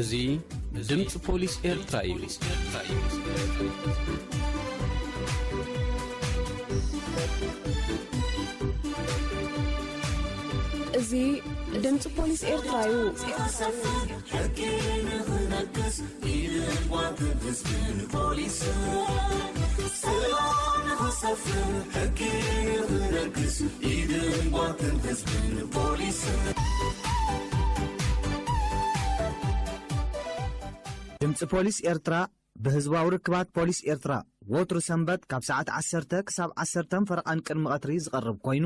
እዚ ድምፂ ፖሊስ ኤርትራ እዩ። እዚ ድምፂ ፖሊስ ኤርትራ እዩ። ሕጊ ንኽነግስ ኢድን ጓንትን ህዝብን ፖሊስን ሰላም ንኽሰፍን ሕጊ ንኽነግስ ኢድን ጓንትን ህዝብን ፖሊስን ድምፂ ፖሊስ ኤርትራ ብህዝባዊ ርክባት ፖሊስ ኤርትራ ወትሩ ሰንበት ካብ ሰዓት ዓሰርተ ክሳብ ዓሰርተን ፈረቓን ቅድሚ ቀትሪ ዝቐርብ ኮይኑ፣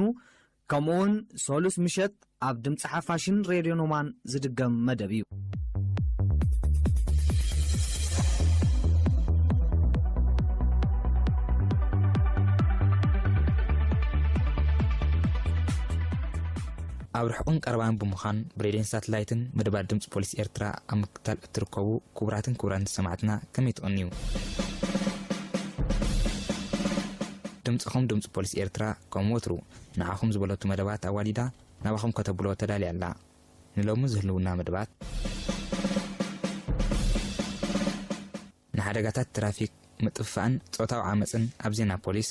ከምኡውን ሰሉስ ምሸት ኣብ ድምፂ ሓፋሽን ሬድዮ ኖማን ዝድገም መደብ እዩ። ኣብ ርሑቕን ቀረባን ብምዃን ብሬድዮን ሳትላይትን መደባት ድምፂ ፖሊስ ኤርትራ ኣብ ምክትታል እትርከቡ ክቡራትን ክቡራን ሰማዕትና ከመይ ትቕንዩ? ድምፅኹም ድምፂ ፖሊስ ኤርትራ ከም ወትሩ ንዓኹም ዝበለቱ መደባት ኣዋሊዳ ናባኹም ከተብሎ ተዳልያ ኣላ። ንሎሚ ዝህልውና መደባት ንሓደጋታት ትራፊክ ምጥፍፋእን ጾታዊ ዓመፅን ኣብ ዜና ፖሊስ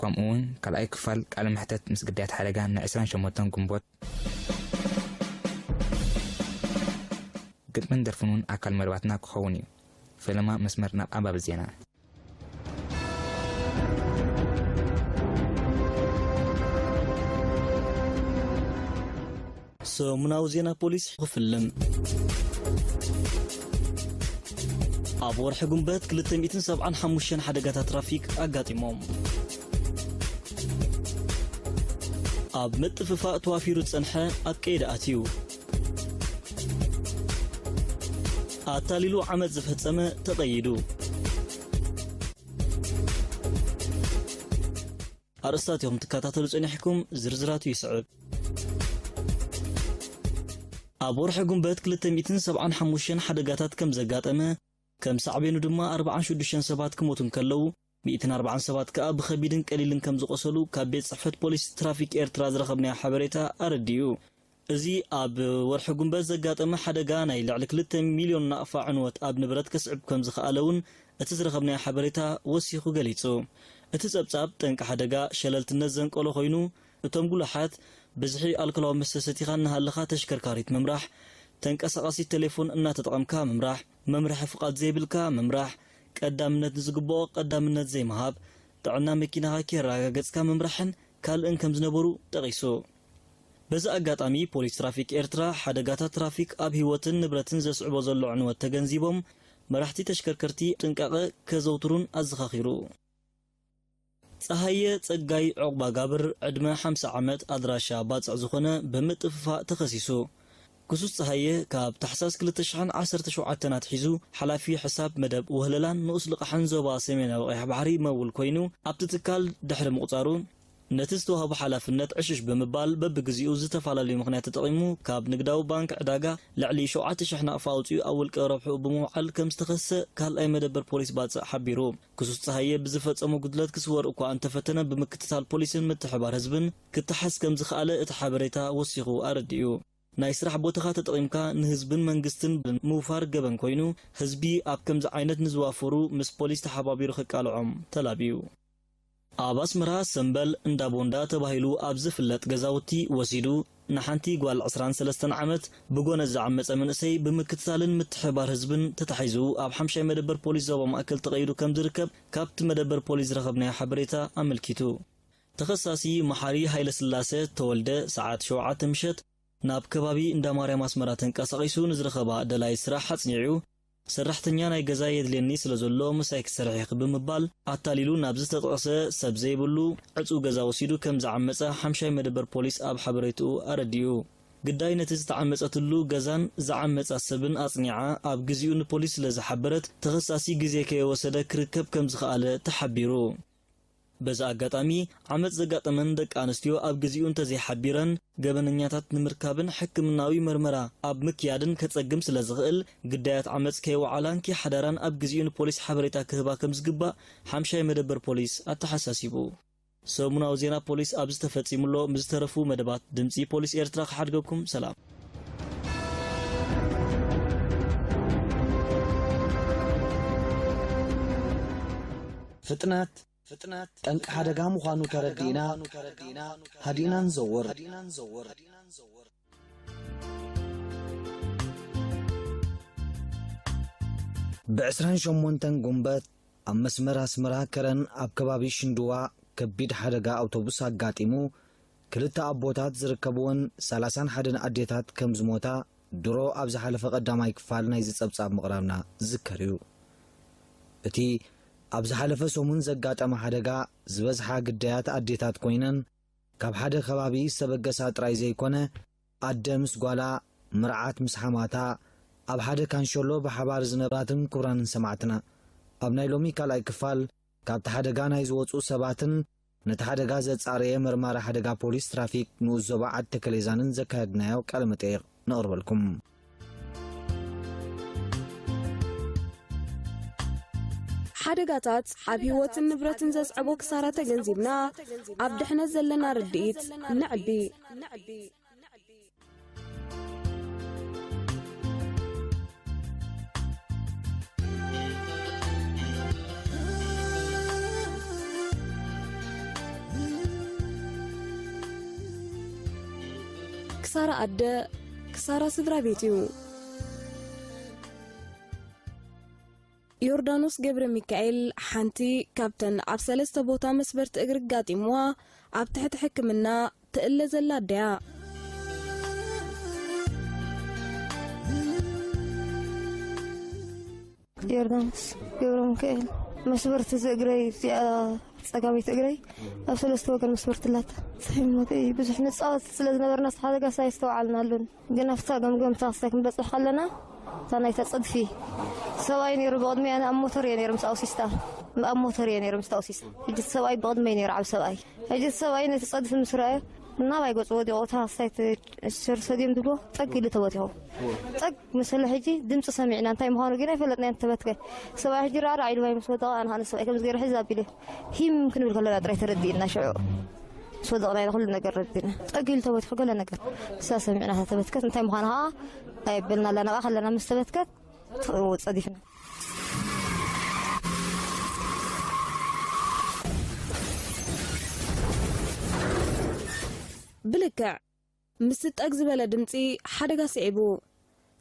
ከምኡ እውን ካልኣይ ክፋል ቃለ መሕተት ምስ ግዳያት ሓደጋ ን ዕስራን ሸሞንተን ግንቦት ግጥምን ደርፍን እውን ኣካል መደባትና ክኸውን እዩ። ፈለማ መስመር ናብ ኣንባቢ ዜና። ሰሙናዊ ዜና ፖሊስ ክፍልን ኣብ ወርሒ ጉንበት ክልተ ሚእትን ሰብዓን ሓሙሽተን ሓደጋታት ትራፊክ ኣጋጢሞም። ኣብ ምጥፍፋእ ተዋፊሩ ዝጸንሐ ኣብ ቀይዲ ኣትዩ። ኣታሊሉ ዓመጽ ዝፈጸመ ተቐይዱ። ኣርእስታት ኢኹም ትከታተሉ ጸኒሕኩም፣ ዝርዝራቱ ይስዕብ። ኣብ ወርሒ ጉንበት ክልተ ሚእትን ሰብዓን ሓሙሽተን ሓደጋታት ከም ዘጋጠመ፣ ከም ሳዕቤኑ ድማ ኣርብዓን ሽዱሽተን ሰባት ክሞቱ እንከለዉ፣ ሚእትን ኣርብዓን ሰባት ከኣ ብኸቢድን ቀሊልን ከም ዝቖሰሉ ካብ ቤት ጽሕፈት ፖሊስ ትራፊክ ኤርትራ ዝረኸብናዮ ሓበሬታ ኣረዲኡ። እዚ ኣብ ወርሒ ጉንበት ዘጋጠመ ሓደጋ ናይ ልዕሊ ክልተ ሚልዮን ናቕፋ ዕንወት ኣብ ንብረት ከስዕብ ከም ዝኸኣለ እውን እቲ ዝረኸብናዮ ሓበሬታ ወሲኹ ገሊጹ። እቲ ጸብጻብ ጠንቂ ሓደጋ ሸለልትነት ዘንቀሎ ኮይኑ፣ እቶም ጉሉሓት ብዝሒ ኣልኮላዊ መስተ ሰቲኻ እናሃለኻ ተሽከርካሪት ምምራሕ፣ ተንቀሳቓሲት ቴሌፎን እናተጠቐምካ ምምራሕ፣ መምርሒ ፍቓድ ዘይብልካ ምምራሕ፣ ቀዳምነት ንዝግብኦ ቀዳምነት ዘይምሃብ፣ ጥዕና መኪናኻ ከየረጋገጽካ ምምራሕን ካልእን ከም ዝነበሩ ጠቒሱ። በዚ ኣጋጣሚ ፖሊስ ትራፊክ ኤርትራ ሓደጋታት ትራፊክ ኣብ ህይወትን ንብረትን ዘስዕቦ ዘሎ ዕንወት ተገንዚቦም መራሕቲ ተሽከርከርቲ ጥንቃቐ ከዘውትሩን ኣዘኻኺሩ። ጸሃየ ጸጋይ ዑቕባጋብር ዕድመ ሓምሳ ዓመት ኣድራሻ ባጽዕ ዝኾነ ብምጥፍፋእ ተኸሲሱ። ክሱስ ጸሃየ ካብ ታሕሳስ ክልተ ሽሕን ዓሰርተ ሸውዓተን ኣትሒዙ ሓላፊ ሕሳብ መደብ ወህለላን ንኡስ ልቓሕን ዞባ ሰሜናዊ ቀይሕ ባሕሪ መውል ኮይኑ ኣብቲ ትካል ድሕሪ ምቑጻሩ ነቲ ዝተዋህቦ ሓላፍነት ዕሽሽ ብምባል በብግዜኡ ዝተፈላለዩ ምኽንያት ተጠቒሙ ካብ ንግዳዊ ባንክ ዕዳጋ ልዕሊ ሸውዓተ ሽሕ ናቕፋ ኣውጺኡ ኣብ ውልቀ ረብሕኡ ብምውዓል ከም ዝተኸሰሰ ካልኣይ መደበር ፖሊስ ባጽዕ ሓቢሩ። ክሱስ ጸሃየ ብዝፈጸሞ ጉድለት ክስወር እኳ እንተፈተነ ብምክትታል ፖሊስን ምትሕባር ህዝብን ክተሓዝ ከም ዝኸኣለ እቲ ሓበሬታ ወሲኹ ኣረዲኡ። ናይ ስራሕ ቦታኻ ተጠቒምካ ንህዝብን መንግስትን ምውፋር ገበን ኮይኑ ህዝቢ ኣብ ከምዚ ዓይነት ንዝዋፈሩ ምስ ፖሊስ ተሓባቢሩ ክቃልዖም ተላብዩ። ኣብ ኣስመራ ሰምበል እንዳ ቦንዳ ተባሂሉ ኣብ ዝፍለጥ ገዛውቲ ወሲዱ ንሓንቲ ጓል ዕስራን ሰለስተን ዓመት ብጎነዝ ዝዓመጸ መንእሰይ ብምክትታልን ምትሕባር ህዝብን ተታሒዙ ኣብ ሓምሻይ መደበር ፖሊስ ዞባ ማእከል ተቐይዱ ከም ዝርከብ ካብቲ መደበር ፖሊስ ዝረኸብናዮ ሓበሬታ ኣመልኪቱ። ተኸሳሲ መሓሪ ሃይለስላሰ ተወልደ ሰዓት ሸውዓተ ምሸት ናብ ከባቢ እንዳ ማርያም ኣስመራ ተንቀሳቒሱ ንዝረኸባ ደላይ ስራሕ ኣጽኒዑ ሰራሕተኛ ናይ ገዛ የድልየኒ ስለ ዘሎ ምሳይ ክትሰርሕ ኢኺ ብምባል ኣታሊሉ ናብ ዝተጠቕሰ ሰብ ዘይብሉ ዕጹው ገዛ ወሲዱ ከም ዝዓመጸ ሓምሻይ መደበር ፖሊስ ኣብ ሓበሬትኡ ኣረዲኡ። ግዳይ ነቲ ዝተዓመጸትሉ ገዛን ዝዓመጻ ሰብን ኣጽኒዓ ኣብ ግዚኡ ንፖሊስ ስለ ዝሓበረት ተኸሳሲ ግዜ ከየወሰደ ክርከብ ከም ዝኸኣለ ተሓቢሩ። በዚ ኣጋጣሚ ዓመጽ ዘጋጠመን ደቂ ኣንስትዮ ኣብ ግዚኡ እንተዘይሓቢረን ገበነኛታት ንምርካብን ሕክምናዊ መርመራ ኣብ ምክያድን ከጸግም ስለ ዝኽእል ግዳያት ዓመጽ ከይወዓላን ከይሓደራን ኣብ ግዚኡ ንፖሊስ ሓበሬታ ክህባ ከም ዝግባእ ሓምሻይ መደበር ፖሊስ ኣተሓሳሲቡ። ሰሙናዊ ዜና ፖሊስ ኣብዚ ተፈጺሙ ኣሎ። ምስ ዝተረፉ መደባት ድምጺ ፖሊስ ኤርትራ ክሓድገኩም። ሰላም። ፍጥነት፣ ፍጥነት ጠንቂ ሓደጋ ምዃኑ ተረዲእና፣ ሃዲእና ንዘውር። ብ ዕስራን ሸሞንተን ጉንበት ኣብ መስመር ኣስመራ ከረን ኣብ ከባቢ ሽንድዋ ከቢድ ሓደጋ ኣውቶቡስ ኣጋጢሙ፣ ክልተ ኣቦታት ዝርከብወን ሰላሳን ሓደን ኣዴታት ከም ዝሞታ ድሮ ኣብ ዝሓለፈ ቀዳማይ ክፋል ናይዚ ጸብጻብ ምቕራብና ዝዝከር እዩ። እቲ ኣብ ዝሓለፈ ሰሙን ዘጋጠመ ሓደጋ ዝበዝሓ ግዳያት ኣዴታት ኮይነን፣ ካብ ሓደ ከባቢ ዝተበገሳ ጥራይ ዘይኮነ፣ ኣደ ምስ ጓላ፣ መርዓት ምስ ሓማታ፣ ኣብ ሓደ ካንሸሎ ብሓባር ዝነብራትን ክቡራንን ሰማዕትና፣ ኣብ ናይ ሎሚ ካልኣይ ክፋል ካብቲ ሓደጋ ናይ ዝወጹ ሰባትን ነቲ ሓደጋ ዘጻረየ መርማሪ ሓደጋ ፖሊስ ትራፊክ ንኡስ ዞባ ዓዲ ተከሌዛንን ዘካየድናዮ ቃለ መጠይቕ ነቕርበልኩም። ሓደጋታት ኣብ ህይወትን ንብረትን ዘስዕቦ ክሳራ ተገንዚብና፣ ኣብ ድሕነት ዘለና ርድኢት ነዕቢ። ክሳራ ኣደ፣ ክሳራ ስድራ ቤት እዩ። ዮርዳኖስ ገብረ ሚካኤል፣ ሓንቲ ካብተን ኣብ ሰለስተ ቦታ መስበርቲ እግሪ ኣጋጢምዋ ኣብ ትሕቲ ሕክምና ትእለ ዘላ ኣደያ። ዮርዳኖስ ገብረ ሚካኤል፣ መስበርቲ እዚ እግረይ፣ እዚኣ ጸጋመይቲ እግረይ ኣብ ሰለስተ ወገን መስበርቲ ኣላታ። ሰይሞተይ ብዙሕ ንጻወት ስለ ዝነበርና፣ ሓደጋ ኣይስተውዓልናሉን። ግን ኣብታ ገምገምታ ክሳይ ክንበጽሕ ከለና፣ እታ ናይታ ጸድፊ፣ ሰብኣይ ነይሩ ብቕድሚ፣ ኣነ ኣብ ሞተር እየ ነይሩ ምስ ኣውሲስታ። ኣብ ሞተር እየ ነይሩ ምስ ኣውሲስታ። ሕጂ እቲ ሰብኣይ ብቕድመይ ነይሩ፣ ዓቢ ሰብኣይ። ሕጂ እቲ ሰብኣይ ነቲ ጸድፊ ምስ ረኣየ፣ ናባይ ገጹ ወዲቑ፣ እታ ክሳይ ት-፣ ሸርሰድዮም ድቦ፣ ጠግ ኢሉ ተወዲቑ። ጠግ ምስ በለ ሕጂ ድምጺ ሰሚዕና፣ እንታይ ምዃኑ ግን ኣይፈለጥናዮን፣ ተበትከ። ሰብኣይ ሕጂ ራዕራዕ ኢሉ ማይ ምስ ወደቐ፣ ኣነ ኸኣ ነቲ ሰብኣይ ከምዚ ገይረ ሕዝ ኣቢለ፣ ሂም ክንብል ከለና ጥራይ ተረዲእና ሽዑ። ምስ ወደቕና ኢና ኩሉ ነገር ረዲእና። ጠግ ኢሉ ተበቲሑ ገለ ነገር። ንሳ ሰሚዕና ተበትከት፣ እንታይ ምዃኑ ኸዓ ኣየበልና ኣላ። ናብኣ ከለና ምስ ተበትከት፣ ጸዲፍና። ብልክዕ፣ ምስ ጠግ ዝበለ ድምጺ ሓደጋ ስዒቡ።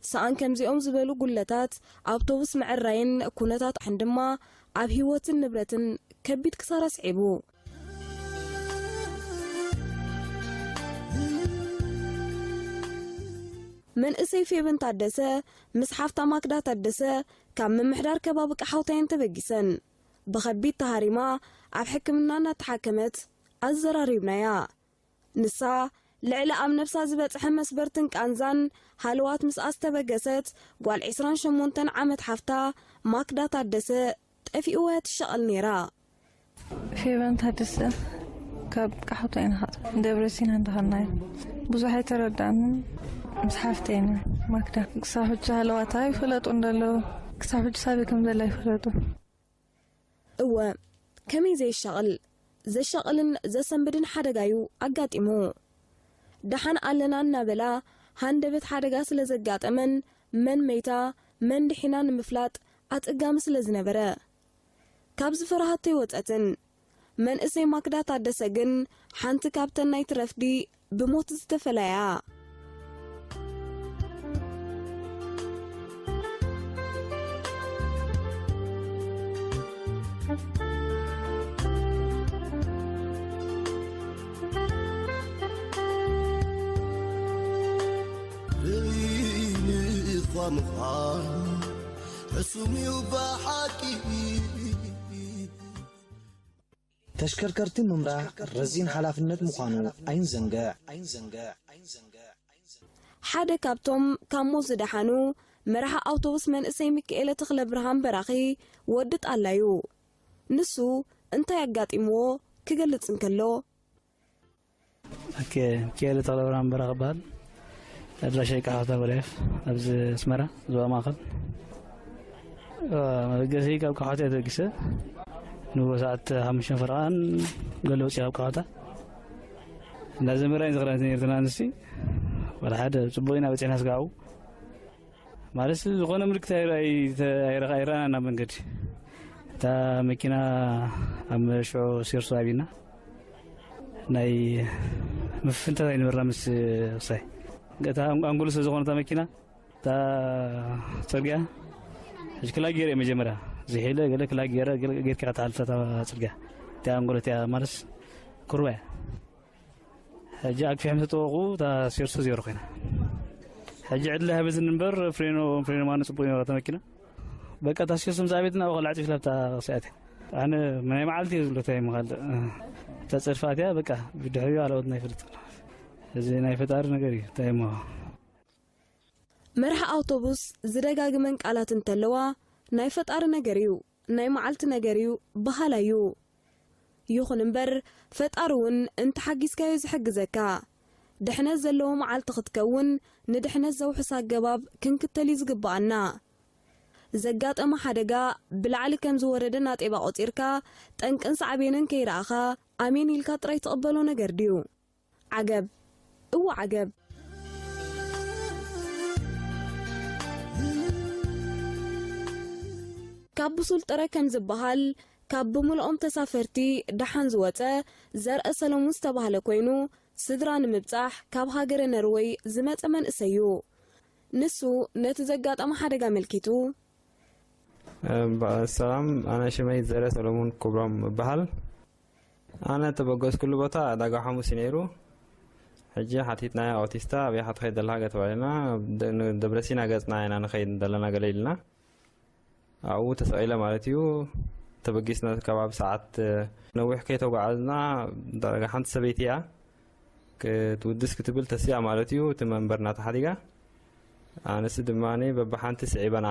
ሰኣን ከምዚኦም ዝበሉ ጉለታት ኣውቶቡስ ምዕራይን ኩነታት ኣሕን ድማ ኣብ ህይወትን ንብረትን ከቢድ ክሳራ ስዒቡ። መንእሰይ ፌቨን ታደሰ ምስ ሓፍታ ማክዳ ታደሰ ካብ ምምሕዳር ከባቢ ቀሓውታየን ተበጊሰን ብኸቢድ ተሃሪማ ኣብ ሕክምና እናተሓከመት ኣዘራሪብናያ። ንሳ፣ ልዕሊ ኣብ ነብሳ ዝበጽሐ መስበርትን ቃንዛን ሃለዋት ምስኣ ዝተበገሰት ጓል ዕስራን ሸሞንተን ዓመት ሓፍታ ማክዳ ታደሰ፣ ጠፊእዋ እያ ትሻቐል ነይራ። ፌቨን ታደሰ ካብ ቃሕቶ ኢና፣ ደብረ ሲና እንዳኸድና እዩ። ብዙሕ ኣይተረዳእንን። ምስ ሓፍተይ ኢና፣ ማክዳ። ክሳብ ሕጂ ሃለዋታ ይፈለጡ እንደለዉ፣ ክሳብ ሕጂ ሳበይ ከም ዘላ ይፈለጡ። እወ፣ ከመይ ዘይሻቕል? ዘሻቕልን ዘሰንብድን ሓደጋ'ዩ ኣጋጢሙ። ደሓን ኣለና እናበላ ሃንደበት ሓደጋ ስለ ዘጋጠመን መን መይታ መን ድሒና ንምፍላጥ ኣጸጋሚ ስለ ዝነበረ፣ ካብዚ ፍርሃት ኣይወጸትን። መንእሰይ ማክዳ ታደሰ ግን ሓንቲ ካብተን ናይቲ ረፍዲ ብሞት ዝተፈለያ። ርእይንኻ ምዃን ሕሱም እዩ ብሓቂ። ተሽከርከርቲ ምምራሕ ረዚን ሓላፍነት ምዃኑ ኣይንዘንግዕ። ሓደ ካብቶም ካብ ሞት ዝደሓኑ መራሒ ኣውቶቡስ መንእሰይ ሚካኤለ ተኽለብርሃን በራኺ ወዲ ጣላዩ። ንሱ እንታይ ኣጋጢምዎ ክገልጽ እንከሎ። ኦኬ፣ ሚካኤለ ተኽለብርሃን በራኺ እበሃል። ኣድራሻይ ቃሓታ ጎልያፍ፣ ኣብዚ ኣስመራ ዞባ ማእከል። እ፣ መበገሲ ካብ ቃሓታ እየ ተበጊሰ። ንብሎ ሰዓት ሓሙሽተ ፈረቓን ገለ ወፂኣ ኣብ ከባታ እናዘመራ እዩ ዝኽረነት ነርትና ኣንስቲ። ወላ ሓደ ፅቡቅ ኢና በፂሕና ስጋቡ ማለት ዝኾነ ምልክት ኣይረኣይ ኣይረኣና ናብ መንገዲ። እታ መኪና ኣብ ሽዑ ሴርሶ ኣቢና ናይ ምፍንታት ኣይነበርና ምስ ሳይ ገታ ኣንጎሉ ስለ ዝኾነ እታ መኪና እታ ፅርግያ ሕጂ ክላግ ገይረ መጀመርያ ዝሒለ ገለ ክላግ ገይረ ጌርካ ክትሓልፈ እታ ፅርግያ እቲኣ ኣንጎሎ እቲኣ ማለት ኩርባ እያ። ሕጂ ኣግፊሐ ምስ ተጠወቑ እታ ሴርሶ ዜሮ ኮይና። ሕጂ ዕድል ሃበዝን እምበር ፍሬኖ ፍሬኖ ማነ ጽቡቅ ይነበራ እታ መኪና። በቃ እታ ሴርሶ ምስ ኣቤትና ኣብኡ ከላዕጭ ኢላ ኣብታ ክስኣት እያ። ኣነ ናይ መዓልቲ እየ ዝብሎ እንታይ ምኻል እታ ጸድፋት እያ በቃ ብድሕሪኡ ኣለወት ናይ ፍልጥ። እዚ ናይ ፈጣሪ ነገር እዩ እንታይ እሞ። መርሒ ኣውቶቡስ ዝደጋግመን ቃላት እንተለዋ ናይ ፈጣሪ ነገር እዩ፣ ናይ መዓልቲ ነገር እዩ በሃላይ እዩ። ይኹን እምበር ፈጣሪ እውን እንተሓጊዝካዮ ዝሕግዘካ። ድሕነት ዘለዎ መዓልቲ ክትከውን ንድሕነት ዘውሕስ ኣገባብ ክንክተል እዩ ዝግብኣና። ዘጋጠመ ሓደጋ ብላዕሊ ከም ዝወረደ ናጤባ ቆጺርካ ጠንቅን ሳዕቤንን ከይረኣኻ ኣሜን ኢልካ ጥራይ ትቕበሎ ነገር ድዩ? ዓገብ! እወ ዓገብ! ካብ ብሱል ጥረ ከም ዝበሃል ካብ ብምልኦም ተሳፈርቲ ደሓን ዝወጸ ዘርአ ሰለሙን ዝተባህለ ኮይኑ ስድራ ንምብጻሕ ካብ ሃገረ ነርወይ ዝመጸ መንእሰይ እዩ። ንሱ ነቲ ዘጋጠመ ሓደጋ ኣመልኪቱ። ሰላም፣ ኣነ ሽመይ ዘረ ሰለሙን ክብሮም እበሃል። ኣነ ተበገዝኩሉ ቦታ ዕዳጋ ሓሙስ እዩ ነይሩ። ሕጂ ሓቲትናዮ ኣውቲስታ ኣበይ ኢኻ ትኸይድ ዘለኻ ገለ ተባሂልና፣ ደብረሲና ገፅና ኢና ንኸይድ ዘለና ገለ ኢልና። ኣብኡ ተሰቒለ ማለት እዩ። ተበጊስና ከባቢ ሰዓት ነዊሕ ከይተጓዓዝና ዳርጋ ሓንቲ ሰበይቲ እያ ክትውድስ ክትብል ተሲኣ ማለት እዩ። እቲ መንበር ናታ ሓዲጋ ኣነስ ድማ በብሓንቲ ስዒበና።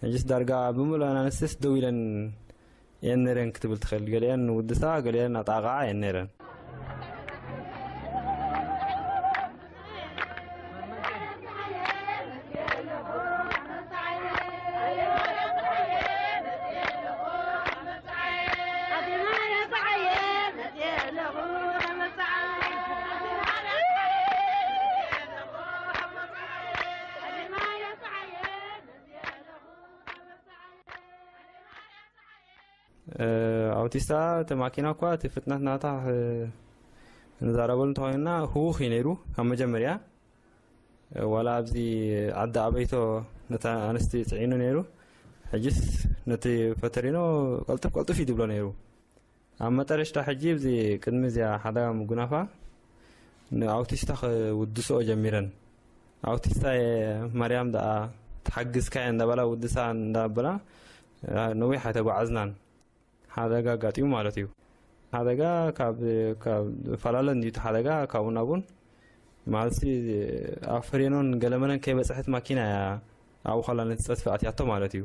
ሕጅስ ዳርጋ ብምሉኣን ኣንስትስ ደው ኢለን እየን ነይረን ክትብል ትኽእል። ገሊአን ንውድሳ፣ ገሊአን ኣጣቓዓ እየን ነይረን። ኣውቲስታ እቲ ማኪና እኳ እቲ ፍጥነት ናታ ንዛረበሉ እንተኾይንና ህውኽ እዩ ነይሩ ካብ መጀመርያ። ዋላ ኣብዚ ዓዲ ኣበይቶ ነታ ኣንስቲ ፅዒኑ ነይሩ። ሕጅስ ነቲ ፈተሪኖ ቀልጥፍ ቀልጥፍ እዩ ዝብሎ ነይሩ። ኣብ መጠረሽታ ሕጂ እዚ ቅድሚ እዚኣ ሓደጋ ምጉናፋ ንኣውቲስታ ክውድስኦ ጀሚረን። ኣውቲስታ እየ ማርያም ደኣ ትሓግዝካ እየ እንዳበላ ውድሳ እንዳበላ ነዊሕ ኣይተጓዓዝናን። ሓደጋ ኣጋጢሙ ማለት እዩ። ሓደጋ ካብ ካብ ፈላለ እንዲዩ እቲ ሓደጋ ካብኡ ናቡን ማለትሲ ኣብ ፍሬኖን ገለመለን ከይበፅሐት ማኪና እያ ኣብኡ ከላ ነቲ ፀድፊ ኣትያቶ ማለት እዩ።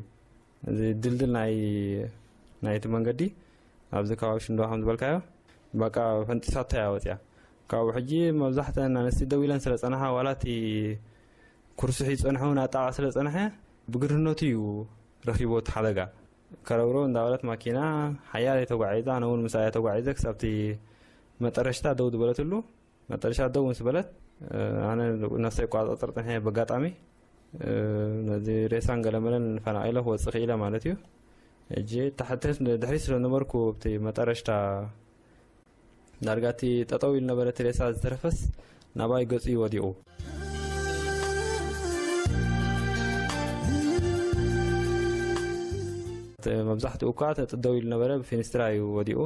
እዚ ድልድል ናይ ናይቲ መንገዲ ኣብዚ ከባቢ ሽንድዋ ከም ዝበልካዮ በቃ ፈንጢሳቶ እያ ወፅያ። ካብኡ ሕጂ መብዛሕተን ኣንስቲ ደው ኢለን ስለ ፀናሓ ዋላ እቲ ኩርሲ ሒዙ ፀንሐ እውን ኣጣቓ ስለ ፀንሐ ብግርህነቱ እዩ ረኺቦ እቲ ሓደጋ። ከረውረው እንዳበለት ማኪና ሓያለይ ተጓዒዛ፣ ኣነ እውን ምሳኣ ተጓዒዘ ክሳብቲ መጠረሽታ ደው ዝበለትሉ። መጠረሽታ ደው ምስ በለት ኣነ ነፍሰይ ቋፀፅር ፅንሐ በጋጣሚ ነዚ ሬሳን ገለመለን ፈናቒለ ክወፅእ ክኢለ ማለት እዩ። ሕጂ ድሕሪት ስለ ነበርኩ ኣብቲ መጠረሽታ ዳርጋ እቲ ጠጠው ኢሉ ነበረ እቲ ሬሳ ዝተረፈስ ናባይ ገጹ እዩ ወዲቑ። መብዛሕትኡ እኳ ተጥደው ኢሉ ነበረ ብፊንስትራ እዩ ወዲቑ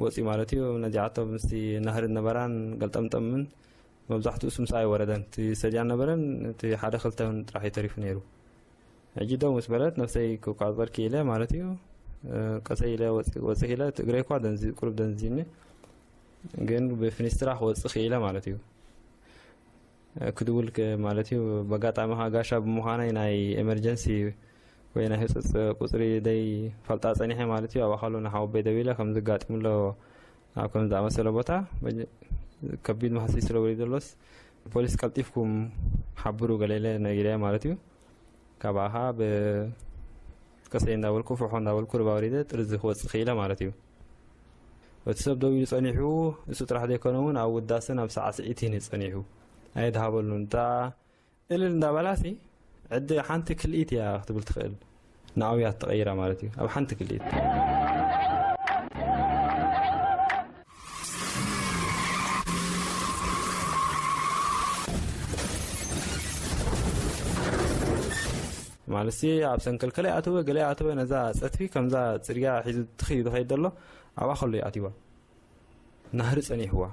ወፂኡ ማለት እዩ። ነዚኣቶም ምስቲ ናህሪ ነበራን ገልጠምጠምን መብዛሕትኡ ስምሳ ኣይወረደን። እቲ ሰጃን ነበረን እቲ ሓደ ክልተ ጥራሕ እዩ ተሪፉ ነይሩ። ሕጂ ደው ምስ በለት ነብሰይ ክቋፀር ክኢለ ማለት እዩ። ቀሰይ ኢለ ወፅእ ኢለ እቲ እግረይ እኳ ደንዚ ቁሩብ ደንዚኒ ግን ብፍኒስትራ ክወፅእ ክኢለ ማለት እዩ። ክድውል ማለት እዩ። በጋጣሚ ጋሻ ብምዃነይ ናይ ኤመርጀንሲ ወይ ናይ ህፁፅ ቁፅሪ ደይ ፈልጣ ፀኒሐ ማለት እዩ። ኣብ ኣኻሉ ንሓወበይ ደዊለ ከምዚ ጋጢሙሎ ኣብ ከም ዝኣመሰለ ቦታ ከቢድ ማህሲ ስለ ወሪዱ ዘሎስ ፖሊስ ቀልጢፍኩም ሓብሩ ገለ ኢለ ነጊረ ማለት እዩ። ካብኣ ኸዓ ብ- ቀሰይ እንዳበልኩ፣ ፍሖ እንዳበልኩ፣ ርባ ወሪደ ጥርዚ ክወጽእ ክኢለ ማለት እዩ። እቲ ሰብ ደው ኢሉ ጸኒሑ፣ እሱ ጥራሕ ዘይኮነ እውን ኣብ ውዳሰን ኣብ ሳዕስዒትን እዩ ጸኒሑ። ኣየድሃበሉን። እታ እልል እንዳበላሲ፣ ዕዲ ሓንቲ ክልኢት እያ ክትብል ትኽእል። ንኣውያት ተቐይራ ማለት እዩ፣ ኣብ ሓንቲ ክልኢት። ማለትሲ፣ ኣብ ሰንከል ከለ ኣተወ፣ ገለ ኣተወ፣ ነዛ ጸትፊ ከምዛ ጽርግያ ሒዙ ትኽዩ ዝኸይድ ዘሎ፣ ኣብኣ ከሎ እዩ ኣትይዋ። ናህሪ ጸኒሕዋ።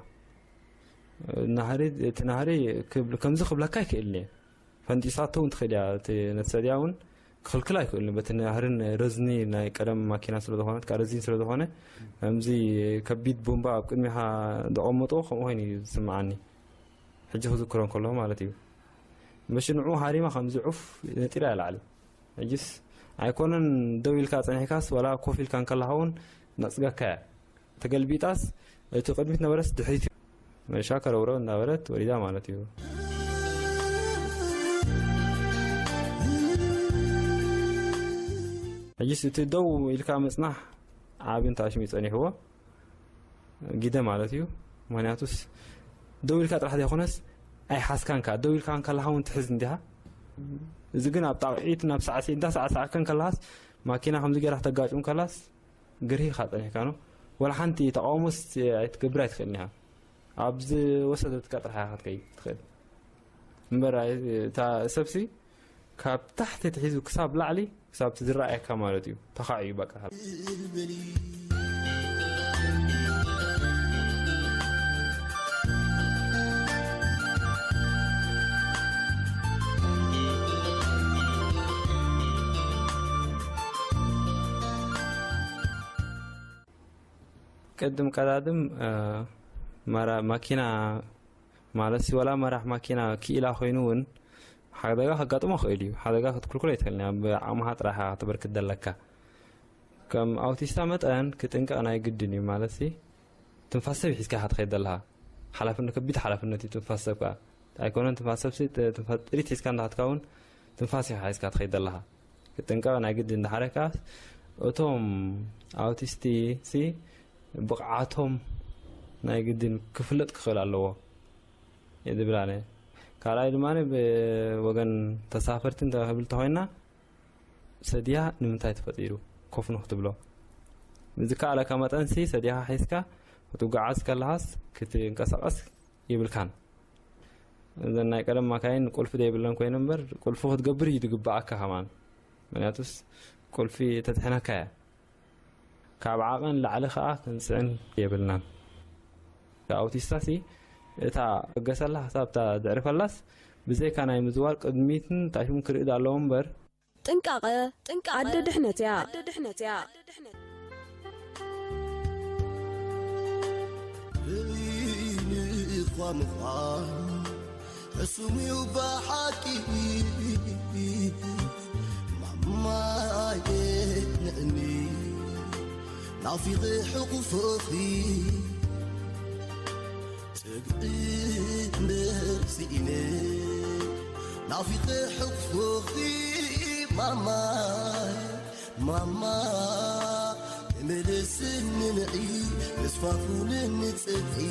ናህሪ፣ እቲ ናህሪ ክብል-፣ ከምዚ ክብለካ ኣይክእልን እየ። ፈንጢሳቶ እውን ትኽእል እያ። እቲ ነቲ ሰድያ እውን ክኽልክል ኣይክእልን። በቲ ናህርን ረዝኒ ናይ ቀደም ማኪና ስለ ዝኾነት፣ ካብ ረዚን ስለ ዝኾነ፣ ከምዚ ከቢድ ቡምባ ኣብ ቅድሚኻ ዘቐመጥዎ ከምኡ ኮይኑ እዩ ዝስምዓኒ። ሕጂ ክዝክሮ እንከለኹ ማለት እዩ። መሽንዑ ሃሪማ ከምዚ ዑፍ ነጢራ እያ ላዕሊ። ሕጂስ ኣይኮነን ደው ኢልካ ጸኒሕካስ፣ ዋላ ኮፍ ኢልካ እንከለኻ እውን ነጽገካ እያ። ተገልቢጣስ፣ እቲ ቅድሚት ነበረስ ድሕሪት እዩ። መሻ ከረውረው እንዳበለት ወሪዳ ማለት እዩ። ሕጂስ እቲ ደው ኢልካ ምጽናሕ ዓቢ እንታሽም እዩ ጸኒሕዎ። ግደ ማለት እዩ። ምኽንያቱስ ደው ኢልካ ጥራሕ ዘይኮነስ ኣይሓዝካን ከኣ። ደው ኢልካ እንከለኻ እውን ትሕዝ እንዲኻ። እዚ ግን ኣብ ጣቕዒት ናብ ሳዕስዒት እንዳሳዕሳዕካ እንከለኻስ ማኪና ከምዚ ገይራ ክተጋጩ እንከላስ ግርሂኻ ጸኒሕካ ነው። ወላ ሓንቲ ተቃውሞስ ኣይትገብር ኣይትኽእልን ኢኻ። ኣብ ዝወሰደትካ ጥራሕ ኢኻ ክትከይድ ትኽእል። እምበር ኣይ-፣ እታ ሰብሲ ካብ ታሕቲ ትሒዙ ክሳብ ላዕሊ፣ ክሳብ እቲ ዝረኣየካ ማለት እዩ፣ ተኻዕዩ በቃ። ቅድም ቀዳድም፣ እ፣ መራ-፣ ማኪና ማለትሲ፣ ወላ መራሕ ማኪና ክኢላ ኮይኑ እውን ሓደጋ ከጋጥሞ ይኽእል እዩ። ሓደጋ ክትክልክሎ ኣይትኽእልን እያ። ብዓቕምኻ ጥራሕ ኢኻ ክትበርክት ዘለካ። ከም ኣውቲስታ መጠን ክጥንቀቕ ናይ ግድን እዩ። ማለትሲ፣ ትንፋስ ሰብ ሒዝካ ኢኻ ትኸይድ ዘለኻ። ሓላፍነት፣ ከቢድ ሓላፍነት እዩ ትንፋስ ሰብ ከኣ። ኣይኮነን ትንፋስ ሰብሲ፣ ት-፣ ትንፋስ ጥሪት ሒዝካ እንዳኸድካ እውን ትንፋስ ኢኻ ሒዝካ ትኸይድ ዘለኻ። ክጥንቀቕ ናይ ግድን። ድሓረ ከኣ እቶም ኣውቲስቲ ሲ ብቕዓቶም ናይ ግድን ክፍለጥ ክኽእል ኣለዎ እየ ዝብል ኣነ። ካልኣይ ድማ ብወገን ተሳፈርቲ እንተ ክብል እንተኾይና፣ ሰድያ ንምንታይ ተፈጢሩ? ኮፍ ንክትብሎ። ብዝከኣለካ መጠን ሲ ሰድያኻ ሒዝካ ክትጓዓዝ ከለኻስ ክትንቀሳቐስ የብልካን። እዘን ናይ ቀደም ማካይን ቁልፊ ዘይብለን ኮይነ እምበር፣ ቁልፊ ክትገብር እዩ ዝግብኣካ ከማን። ምክንያቱስ ቁልፊ ተትሕነካ እያ። ካብ ዓቐን ላዕሊ ከኣ ክንጽዕን የብልናን። ኣውቲስታሲ እታ ገሰላ ክሳብ እታ ዘዕርፈላስ ብዘይካ ናይ ምዝዋር ቅድሚትን ታሽሙን ክርኢ ኣለዎ እምበር፣ ጥንቃቐ፣ ጥንቃቐ ኣደ ድሕነት እያ። ኣደ ድሕነት እያ። በይንኻ ምዃን ሕሱም እዩ ብሓቂ። ማማየ ንእኒ ናፊቐ ሕቑፍኺ። ጽግዒ እምበር ስኢነ ናፊቐ ሕቑፍኺ። ማማይ ማማ ተመለስኒ ንዒ ተስፋፉልኒ ጽግዒ።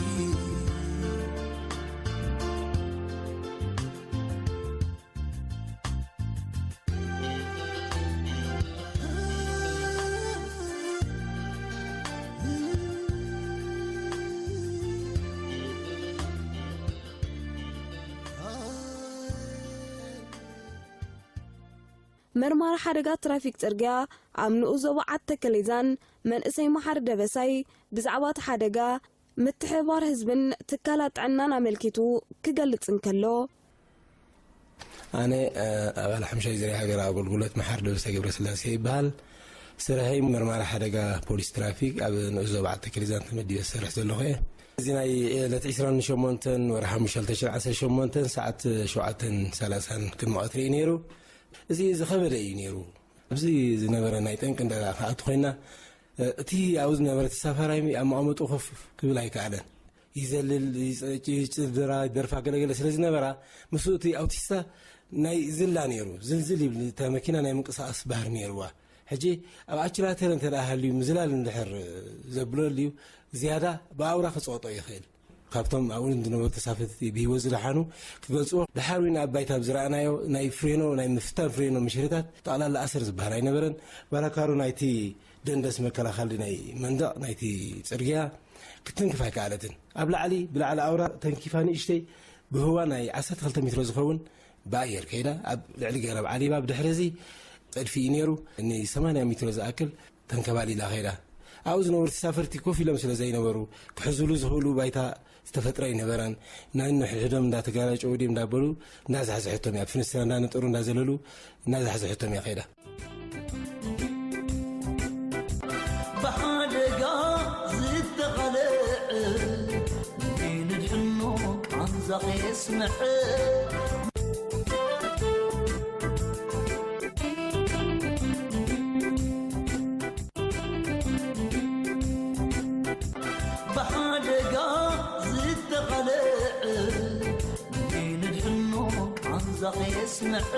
መርማሪ ሓደጋ ትራፊክ ጽርግያ ኣብ ንኡስ ዞባ ዓዲ ተከሌዛን መንእሰይ መሓሪ ደበሳይ ብዛዕባ እቲ ሓደጋ ምትሕብባር ህዝብን ትካላት ጥዕናን ኣመልኪቱ ክገልጽ እንከሎ፣ ኣነ፣ እ፣ ኣባል ሓምሻይ ዙርያ ሃገራዊ ኣገልግሎት መሓሪ ደበሳይ ገብረስላሴ ይበሃል። ስርሐይ መርማሪ ሓደጋ ፖሊስ ትራፊክ ኣብ ንኡስ ዞባ ዓዲ ተከሌዛን ተመዲበ ዝሰርሕ ዘለኹ እየ። እዚ ናይ ዕለት ዕስራን ሸሞንተን ወርሒ ሓሙሽተ ክልተ ሽሕን ዓሰርተ ሸሞንተን ሰዓት ሸውዓተን ሰላሳን ቅድሚ ቀትሪ እዩ ነይሩ። እዚ ዝኸበደ እዩ ነይሩ። ኣብዚ ዝነበረ ናይ ጠንቂ እንዳ ክኣቱ ኮይና፣ እ፣ እቲ ኣብኡ ዝነበረ ተሳፋራይ ኣብ መቐመጡ ኮፍ ክብል ኣይከኣለን። ይዘልል፣ ይጽ-፣ ይጭድራ፣ ይደርፋ ገለገለ ስለ ዝነበራ፣ ምስኡ እቲ ኣውቲስታ ናይ ዝላ ነይሩ። ዝልዝል ይብል፣ እታ መኪና ናይ ምንቅስቓስ ባህሪ ነይርዋ። ሕጂ ኣብ ኣችላተር እንተ ደኣ ሃልዩ ምዝላል እንድሕር ዘብለሉ እዩ፣ ዝያዳ ብኣውራ ክጸቕጦ ይኽእል። ካብቶም ኣብኡ ዝነበሩ ተሳፈርቲ ብህይወት ዝደሓኑ ክገልጽዎ፣ ደሓር እውን ኣብ ባይታ ኣብ ዝረኣናዮ ናይ ፍሬኖ፣ ናይ ምፍታን ፍሬኖ ምሽርታት ጠቕላላ ኣሰር ዝበሃል ኣይነበረን። ባላካሩ ናይቲ ደንደስ መከላኸሊ ናይ መንደቕ ናይቲ ጽርግያ ክትንክፍ ኣይከኣለትን። ኣብ ላዕሊ፣ ብላዕሊ ኣውራ ተንኪፋ ንእሽተይ ብህዋ ናይ ዓሰርተ ክልተ ሜትሮ ዝኸውን ብኣየር ከይዳ ኣብ ልዕሊ ገረብ ዓሊባ። ብድሕሪ እዚ ጸድፊ እዩ ነይሩ። ን ሰማንያ ሜትሮ ዝኣክል ተንከባሊላ ከይዳ። ኣብኡ ዝነበሩ ተሳፈርቲ ኮፍ ኢሎም ስለ ዘይነበሩ፣ ክሕዝሉ ዝኽእሉ ባይታ ዝተፈጥረ ኣይነበረን። ነንሕድሕዶም እንዳተጋጨዉ ድዮም እንዳበሉ እንዳዛሕዝሐቶም እያ። ኣብ ፍንስትራ እንዳነጠሩ እንዳዘለሉ እንዳዛሕዝሐቶም እያ ከይዳ። ብሓደጋ ዝተቐልዐ ንድሕኑ ቃንዛ ኼስምዐ። ብሓደጋ ዝተቐልዐ ንድሕኑ ቃንዛ ኼስምዐ።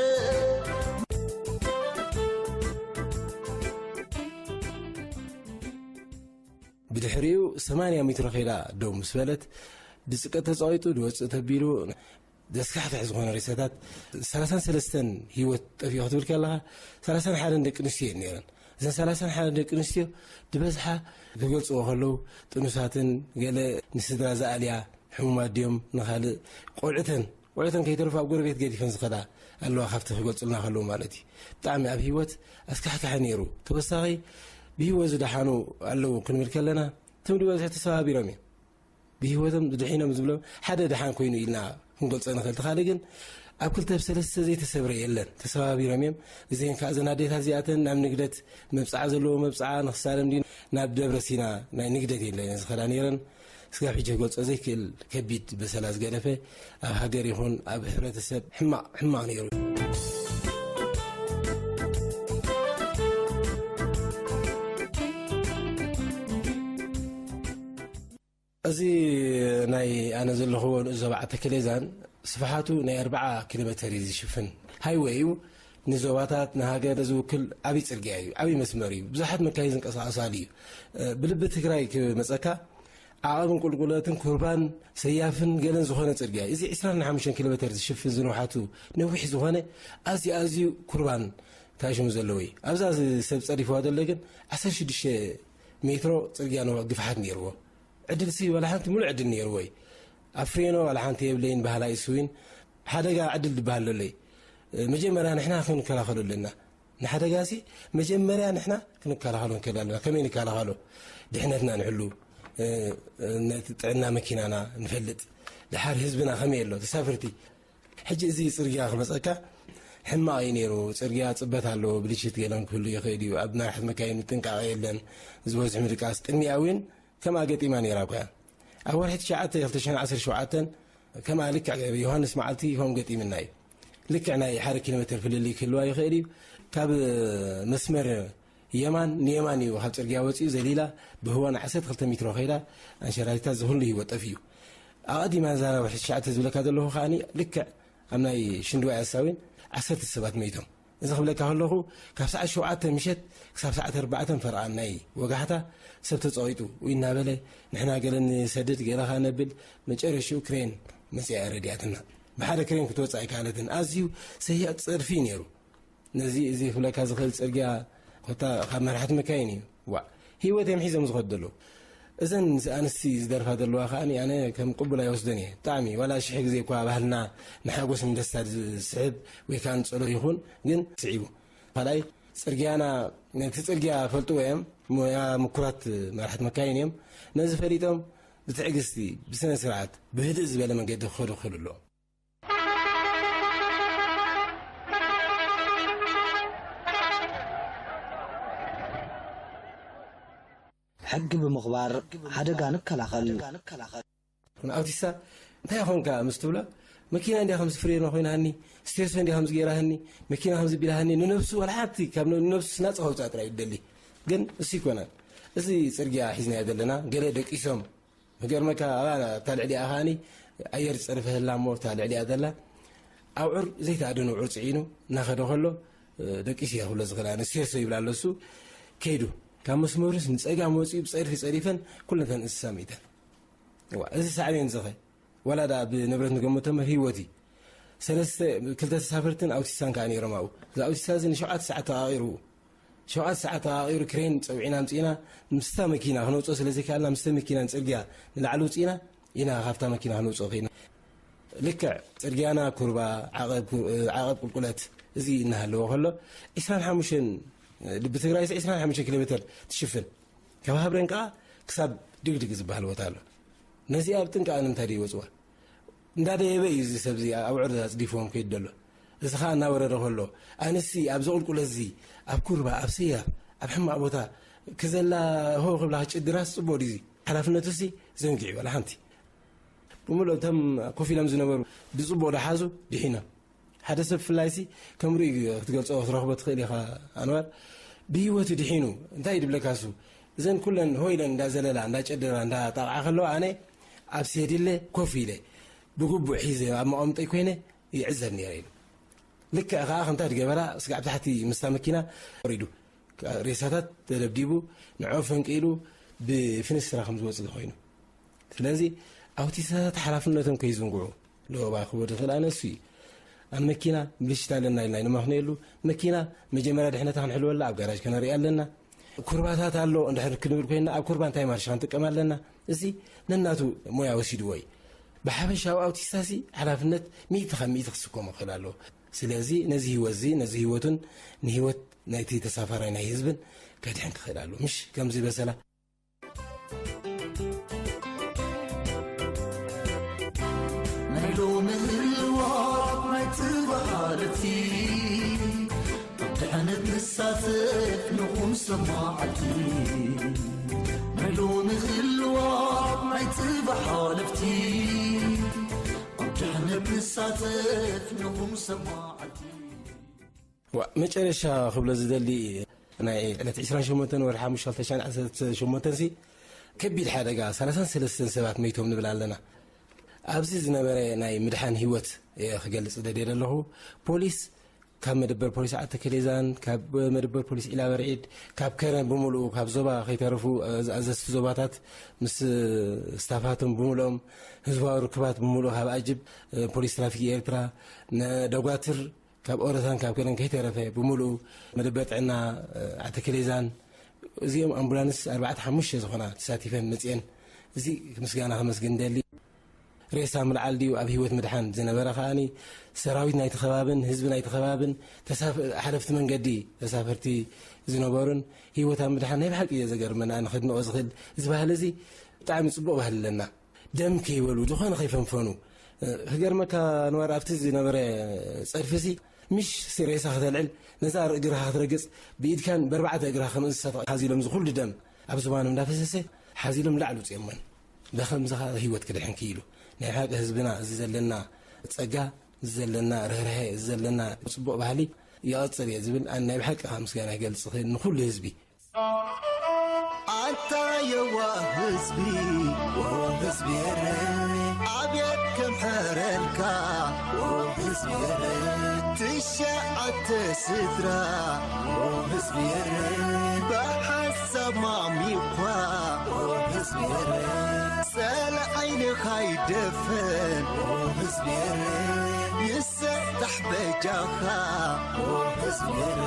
ብድሕሪኡ ሰማንያ ሜትሮ ከይዳ ደው ምስ በለት፣ ድጽቀት ተጻዊጡ፣ ድወጽእ ተቢሉ፣ ዘስካሕክሕ ዝኾነ ሬሳታት፣ ሰላሳን ሰለስተን ህይወት ጠፊኡ ክትብል ከለኻ፣ ሰላሳን ሓደን ደቂ ኣንስትዮ እየን ነይረን። እዘን ሰላሳን ሓደን ደቂ ኣንስትዮ ድበዝሓ ክገልጽዎ ከለዉ፣ ጥኑሳትን ገለ ንስድራ ዝኣልያ ሕሙማት ድዮም ንኻልእ ቆልዑተን፣ ቆልዑተን ከይተርፉ ኣብ ጎረቤት ገዲፈን ዝኸዳ ኣለዋ፣ ካብቲ ክገልጹልና ከለዉ ማለት እዩ። ብጣዕሚ ኣብ ህይወት ኣስካሕካሒ ነይሩ። ተወሳኺ ብህይወት ዝደሓኑ ኣለዉ ክንብል ከለና፣ እቶም ዝበዝሑ ተሰባቢሮም እዮም። ብህይወቶም ድሒኖም ዝብሎም ሓደ ደሓን ኮይኑ ኢልና ክንገልጾ ንኽእል። እቲ ካልእ ግን ኣብ ክልተ ኣብ ሰለስተ ዘይተሰብረ የለን። ተሰባቢሮም እዮም። እዚአን ከኣ እዘን ኣዴታት እዚኣተን ናብ ንግደት መብጽዓ ዘለዎ መብጽዓ ንኽሳለም ድዩ ናብ ደብረ ሲና ናይ ንግደት ኢለን እየን ዝኸዳ ነይረን። ስጋብ ሕጂ ክገልጾ ዘይክእል ከቢድ በሰላ ዝገደፈ ኣብ ሃገር ይኹን ኣብ ሕብረተሰብ ሕማቕ፣ ሕማቕ ነይሩ። እዚ ናይ ኣነ ዘለኽዎ ንኡስ ዞባ ዓተከሌዛን ስፍሓቱ ናይ ኣርብዓ ኪሎ ሜተር እዩ ዝሽፍን። ሃይወይ እዩ። ንዞባታት፣ ንሃገር ዝውክል ዓብዪ ጽርግያ እዩ። ዓብዪ መስመር እዩ። ብዙሓት መካይን ዝንቀሳቐሳሉ እዩ። እ፣ ብልቢ ትግራይ ክመጸካ ዓቐብን ቁልቁለትን ኩርባን ሰያፍን ገለን ዝኾነ ጽርግያ እዩ። እዚ ዕስራን ሓሙሽተን ኪሎ ሜተር ዝሽፍን ዝንውሓቱ ነዊሕ ዝኾነ ኣዝዩ ኣዝዩ ኩርባን ታሽሙ ዘለዎ እዩ። ኣብዛ እዚ ሰብ ጸዲፍዋ ዘሎ ግን ዓሰርተ ሽዱሽተ ሜትሮ ጽርግያ ነው ግፍሓት ነይርዎ። ዕድል ሲ ዋላ ሓንቲ ሙሉእ ዕድል ነይርዎ እዩ። ኣብ ፍሬኖ ዋላ ሓንቲ የብለይን በሃላይ እሱ እውን ሓደጋ ዕድል ዝበሃል ዘሎ እዩ። መጀመርያ ንሕና ክንከላኸሎ ኣለና። ንሓደጋ ሲ መጀመርያ ንሕና ክንከላኸሎ ንክእል ኣለና። ከመይ ንከላኸሎ? ድሕነትና ንሕሉ፣ እ፣ ነቲ ጥዕና መኪናና ንፈልጥ። ድሓር ህዝብና ከመይ ኣሎ? ተሳፈርቲ። ሕጂ እዚ ጽርግያ ክመጸካ ሕማቕ እዩ ነይሩ። ጽርግያ ጽበት ኣለዎ፣ ብልሽት ገለን ክህሉ ይኽእል እዩ። ኣብ መራሕቲ መካይን ጥንቃቐ የለን። ዝበዝሑ ምድቃስ ቅድሚኣ እውን ከምኣ ገጢማ ነይራ እኮ እያ። ኣብ ወርሒ ትሽዓተ ክልተ ሽሕን ዓሰርተ ሸውዓተን ከምኣ ልክዕ ዮሃንስ መዓልቲ ከምኡ ገጢምና እዩ። ልክዕ ናይ ሓደ ኪሎ ሜተር ፍልልይ ክህልዋ ይኽእል እዩ። ካብ መስመር የማን ንየማን እዩ፣ ካብ ጽርግያ ወጺኡ ዘሊላ ብህዋ ን ዓሰርተ ክልተ ሜትሮ ከይዳ ኣንሸራቲታ ዝኹሉ ህይወት ጠፊኡ። ኣቐዲማ እዛ ወርሒ ትሽዓተ ዝብለካ ዘለኹ ከኣ ልክዕ ኣብ ናይ ሽንድዋይ ኣሳዊን ዓሰርተ ሰባት መይቶም። እዚ ክብለካ ከለኹ፣ ካብ ሰዓት ሸውዓተ ምሸት ክሳብ ሰዓት ኣርባዕተ ፈርቓን ናይ ወጋሕታ ሰብ ተጸቒጡ ወይ እናበለ፣ ንሕና ገለ ንሰድድ፣ ገለ ኸኣ ነብል፣ መጨረሽኡ ክሬን መጺኣ እያ ረዲኣትና። ብሓደ ክሬን ክትወጽእ ኣይከኣለትን። ኣዝዩ ሰያጥ ጸድፊ እዩ ነይሩ። ነዚ፣ እዚ ክብለካ ዝኽእል ጽርግያ፣ ኮታ ካብ መራሕቲ መካይን እዩ። ዋዕ፣ ህይወት እዮም ሒዞም ዝኸዱ ዘለዉ። እዘን ኣንስቲ ዝደርፋ ዘለዋ ከኣ ኣነ ከም ቅቡል ኣይወስደን እየ። ብጣዕሚ፣ ዋላ ሽሕ ግዜ እኳ ባህልና ንሓጎስ ንደስታ ዝስሕብ ወይ ከኣ ንጸሎት ይኹን፣ ግን ስዒቡ። ካልኣይ፣ ጽርግያና፣ ነቲ ጽርግያ ፈልጥዎ እዮም፣ ሞያ ምኩራት መራሕቲ መካይን እዮም። ነዚ ፈሊጦም ብትዕግስቲ፣ ብስነ ስርዓት፣ ብህድእ ዝበለ መንገዲ ክኸዱ ክኽእሉ ኣለዎም። ሕጊ ብምኽባር ሓደጋ ንከላኸል። ኣውቲስታ እንታይ ኾንካ ምስ ትብሎ፣ መኪና እንዲያ ከምዚ ፍሬኖ ኮይናኒ፣ ስቴርሶ እንዲያ ከምዚ ገይራሃኒ፣ መኪና ከምዚ ቢላሃኒ፣ ንነብሱ ዋላ ሓንቲ ካብ ንነብሱ ናጻ ከውጽኣ ጥራይ ይደሊ። ግን እሱ ይኮነን። እዚ ጽርግያ ሒዝናዮ ዘለና፣ ገለ ደቂሶም፣ ክገርመካ፣ ኣብኣ እታ ልዕሊኣ ከኣኒ ኣየር ጸርፈ ህላ እሞ፣ እታ ልዕሊኣ ዘላ ኣብዑር ዘይተኣደነ ኣብዑር ጽዒኑ እናኸደ ከሎ፣ ደቂስ እየ ክብሎ ዝኽእል ኣነ፣ ሴርሶ ይብላ ኣሎ እሱ። ከይዱ ካብ መስመሩስ ንጸጋም ወጺኡ ብጸድፊ ጸዲፈን ኩለተን እንስሳ ሚተን። እዋ፣ እዚ ሳዕቤን ዝኸ ዋላ ደኣ ብንብረት ንገምቶ እምበር ህይወት እዩ። ሰለስተ፣ ክልተ ተሳፈርትን ኣውቲስታን ከኣ ነይሮም ኣብኡ። እዚ ኣውቲስታ እዚ ንሸውዓተ ሰዓት ተቓቒሩ። ሸውዓተ ሰዓት ተቓቒሩ ክሬን ጸዊዕና ኣምጺእና ምስታ መኪና ክነውጽኦ ስለ ዘይከኣልና ምስተ መኪና ንጽርግያ ንላዕሊ ውጺእና ኢና ካብታ መኪና ክነውጽኦ ኸይድና። ልክዕ ጽርግያና ኩርባ፣ ዓቐብ ኩ-፣ ዓቐብ ቁልቁለት እዚ እናሃለዎ ከሎ ዒስራን ሓሙሽተን፣ ልቢ ትግራይስ ዒስራን ሓሙሽተ ኪሎ ሜትር ትሽፍን። ካብ ሃብሬን ከኣ ክሳብ ድግድግ ዝበሃል ቦታ ኣሎ። ነዚኣ ብጥንቃቐ ንምንታይ ደይወጽዋ? እንዳደየበ እዩ እዚ ሰብ እዚ ኣብዑር ኣጽዲፍዎም ከይዱ ዘሎ። እዚ ኸኣ እናወረደ ከሎ፣ ኣነሲ ኣብዚ ቁልቁለት እዚ፣ ኣብ ኩርባ፣ ኣብ ሰያፍ፣ ኣብ ሕማቕ ቦታ ክዘላ ሆ ክብላ ክጭድራስ ጽቡቕ ድዩ? ሓላፍነቱሲ ዘንጊዑ ዋላ ሓንቲ። ብምሉእ እቶም ኮፍ ኢሎም ዝነበሩ ብጽቡቕ ደሓዙ ድሒኖም። ሓደ ሰብ ብፍላይሲ ከም ርእዩ ክትገልጾ ክትረኽቦ ትኽእል ኢኻ ኣንዋር። ብህይወቱ ድሒኑ እንታይ ድብለካ እሱ? እዘን ኩለን ሆ ኢለን እንዳዘለላ፣ እንዳጨደራ፣ እንዳጣቕዓ ከለዋ ኣነ ኣብ ሴዲለ ኮፍ ኢለ ብግቡእ ሒዘ ኣብ መቐምጠይ ኮይነ ይዕዘብ ነይረ ኢሉ። ልክዕ ከኣ ከምታ ድገበራ ስጋዕ ብታሕቲ ምስታ መኪና ወሪዱ። ሬሳታት ተደብዲቡ፣ ንዕኡ ፈንቂሉ ብፍንስትራ ከም ዝወጽእ ኮይኑ። ስለዚ ኣውቲስታታት ሓላፍነቶም ከይዝንግዑ ለወባ ክቦ ዝኽእል ኣነ እሱ እዩ። ኣብ መኪና ብልሽት ኣለና ኢልና ኣይንመኽነየሉ። መኪና መጀመርያ ድሕነታ ክንሕልወላ ኣብ ጋራጅ ከነርኢ ኣለና። ኩርባታት ኣሎ እንድሕር ክንብል ኮይንና ኣብ ኩርባ እንታይ ማርሽ ክንጥቀም ኣለና። እዚ ነናቱ ሞያ ወሲድዎ እዩ። ብሓፈሻ ኣብ ኣውቲስታሲ ሓላፍነት ሚእቲ ካብ ሚእቲ ክስከሞ ክኽእል ኣለዎ። ስለዚ ነዚ ህይወት እዚ፣ ነዚ ህይወቱን ንህይወት ናይቲ ተሳፋራይ ናይ ህዝብን ከድሕን ክኽእል ኣለዎ። ምሽ ከምዚ በሰላ ናይ ሎሚ ህልዋት ናይ ጽባሕ ሓለፍቲ ኣብ ድሕነት ንሳተፍ ንኹን ሰማዕቲ ናይ ሎሚ ህልዋት ናይ ጽባሕ ሓለፍቲ ኣብ ድሕነት ንሳተፍ ንኹን ሰማዕቲ ዋ፣ መጨረሻ ክብሎ ዝደሊ ናይ ዕለት ዕስራን ሸሞንተን ወርሒ ሓሙሽተ ክልተ ሽሕን ዓሰርተ ሸሞንተን ሲ ከቢድ ሓደጋ ሰላሳን ሰለስተን ሰባት መይቶም ንብል ኣለና። ኣብዚ ዝነበረ ናይ ምድሓን ህይወት እየ ክገልጽ ደልየ ዘለኹ። ፖሊስ ካብ መደበር ፖሊስ ዓዲ ከሌዛን ካብ መደበር ፖሊስ ዒላ በርዒድ ካብ ከረን ብምሉኡ ካብ ዞባ ከይተረፉ ኣዘዝቲ ዞባታት ምስ ስታፋቶም ብምሉኦም ህዝባዊ ርክባት ብምሉኡ ካብ ኣጅብ ፖሊስ ትራፊክ ኤርትራ ነደጓትር ካብ ኦረታን ካብ ከለን ከይተረፈ ብምሉኡ መደበር ጥዕና ዓተከሌዛን እዚኦም ኣምቡላንስ ኣርባዕተ ሓሙሽተ ዝኾና ተሳቲፈን መፅኤን እዚ ምስጋና ከመስግን ደሊ። ሬሳ ምልዓል ድዩ ኣብ ህይወት ምድሓን ዝነበረ ከዓኒ ሰራዊት ናይቲ ከባብን ህዝቢ ናይቲ ከባብን ሓለፍቲ መንገዲ ተሳፈርቲ ዝነበሩን ህይወት ኣብ ምድሓን ናይ ብሓቂ እየ ዘገርመና ንክድንቆ ዝኽእል እዚ ባህሊ እዚ ብጣዕሚ ፅቡቅ ባህሊ ኣለና። ደም ከይበሉ ዝኾነ ከይፈንፈኑ ክገርመካ ንዋር ኣብቲ ዝነበረ ጸድፊ እዚ ምሽ ሬሳ ከተልዕል ነዛ እግርኻ ክትረግጽ ብኢድካን በርባዕተ እግርኻ ከም እንስሳ ሓዚሎም ዝኹሉ ደም ኣብ ዝባኖም እንዳፈሰሰ ሓዚሎም ላዕሉ ውፅኦሞን ብኸምዚ ኸዓ ህይወት ክድሕን ክኢሉ ናይ ሓቂ ህዝብና እዚ ዘለና ጸጋ እዚ ዘለና ርህርሀ እዚ ዘለና ጽቡቕ ባህሊ ይቐጽል እየ ዝብል ኣነ ናይ ብሓቂ ከዓ ምስጋና ይገልጽ ንኹሉ ህዝቢ ኣታ የዋህ ህዝቢ ህዝቢ ኤረ ኣብየት ከምሐረልካ ህዝቢ ኤረ ትሸዓተ ስድራ ህዝቢ ኤረ ብሓሳብ ማሚኳ ህዝቢ ኤረ ጸላኢ ዓይንኻ ይደፈን ህዝቢ ኤረ ይሰጣሕ በጃኻ ህዝቢ ኤረ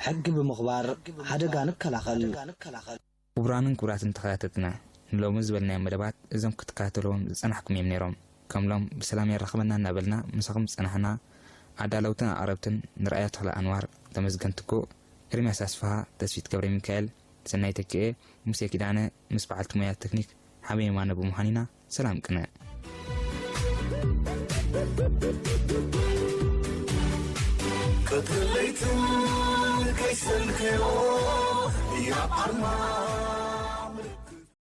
ሕጊ ብምኽባር ሓደጋ ንከላኸል። ክቡራንን ክቡራትን ተኸታተልትና ንሎሚ ዝበልናዮም መደባት እዞም ክትከታተልዎም ዝጸናሕኩም እዮም ነይሮም። ከም ሎም ብሰላም የራኽበና እናበልና ምሳኹም ዝጸናሕና ኣዳለውትን ኣቕረብትን ንርኣያ ተኽለ ኣንዋር፣ ተመስገን ትኩእ፣ ኤርምያስ ኣስፍሃ፣ ተስፊት ገብረ ሚካኤል፣ ሰናይ ተኪኤ፣ ሙሴ ኪዳነ ምስ በዓልቲ ሞያ ተክኒክ ሓበ የማነ ብምዃን ኢና። ሰላም ቅነ። ቀትርን ለይትን ከይሰልከዮ ያብ ዓርማ